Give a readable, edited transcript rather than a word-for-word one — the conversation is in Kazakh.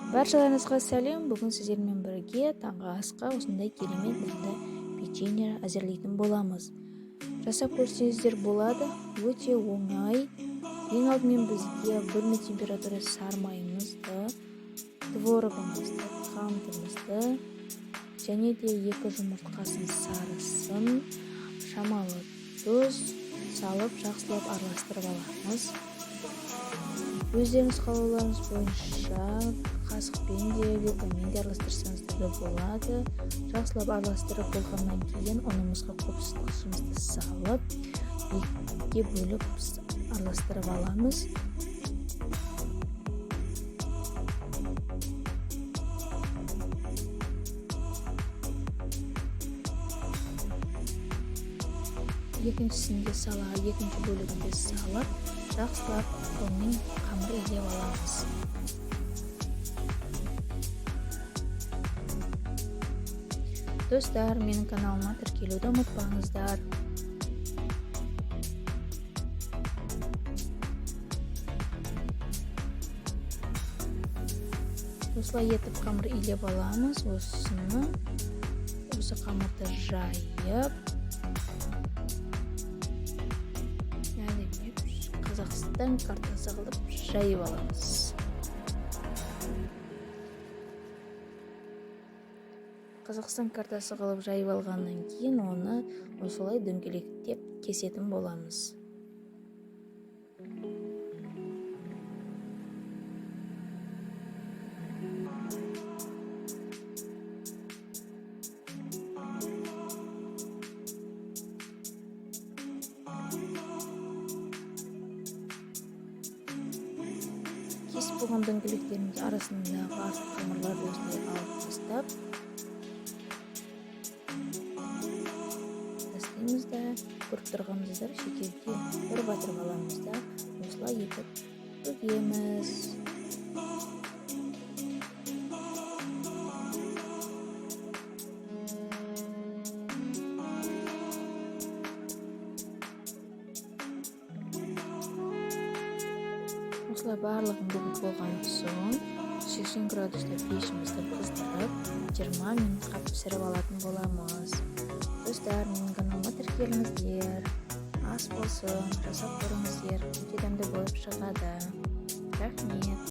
Баршаларыңызға сәлем. Бүгін сіздермен бірге таңғы асқа осындай керемет дәмді печенье әзірлейтін боламыз. Жасап көрсеңіздер болады, өте оңай. Ең алдымен бізге бөлме температурасы сары майымызды, творогымызды, қантымызды және де 2 жұмыртқасын сарысын, шамалы тұз салып жақсылап араластырып аламыз. Өздеріңіз қалауларыңыз бойынша қасықпен де, вилкамен де араластырсаңыздар да болады. Жақсылап араластырып болғаннан кейін ұнымызға қопсытқышымызды салып, екіге бөліп араластырып аламыз. Екіншісін де сала, екінші бөлігін де салып, жақсылап қолмен қамыр илеп аламыз. Достар, менің каналыма тіркелуді ұмытпаңыздар. Осылай етіп қамыр илеп аламыз. Осы қамырды жайып, Қазақстан картасы қылып жайып аламыз. Қазақстан картасы қылып жайып алғаннан кейін оны осылай дөңгелектеп кесетін боламыз. Кесіп болған дөңгелектеріміз арасындағы артық қамырларды осылай алып тастаймыз да, көріп тұрғаныңыздар, шекерге бір батырып аламыз да, осылай етіп төгеміз. Осылай барлығын бүгіп болған соң 80 градуста пешімізді қыздырып, 20 минутқа пісіріп алатын боламыз. Достар, менің каналыма тіркеліңіздер. Ас болсын, жасап көріңіздер, өте дәмді болып шығады. Рахмет.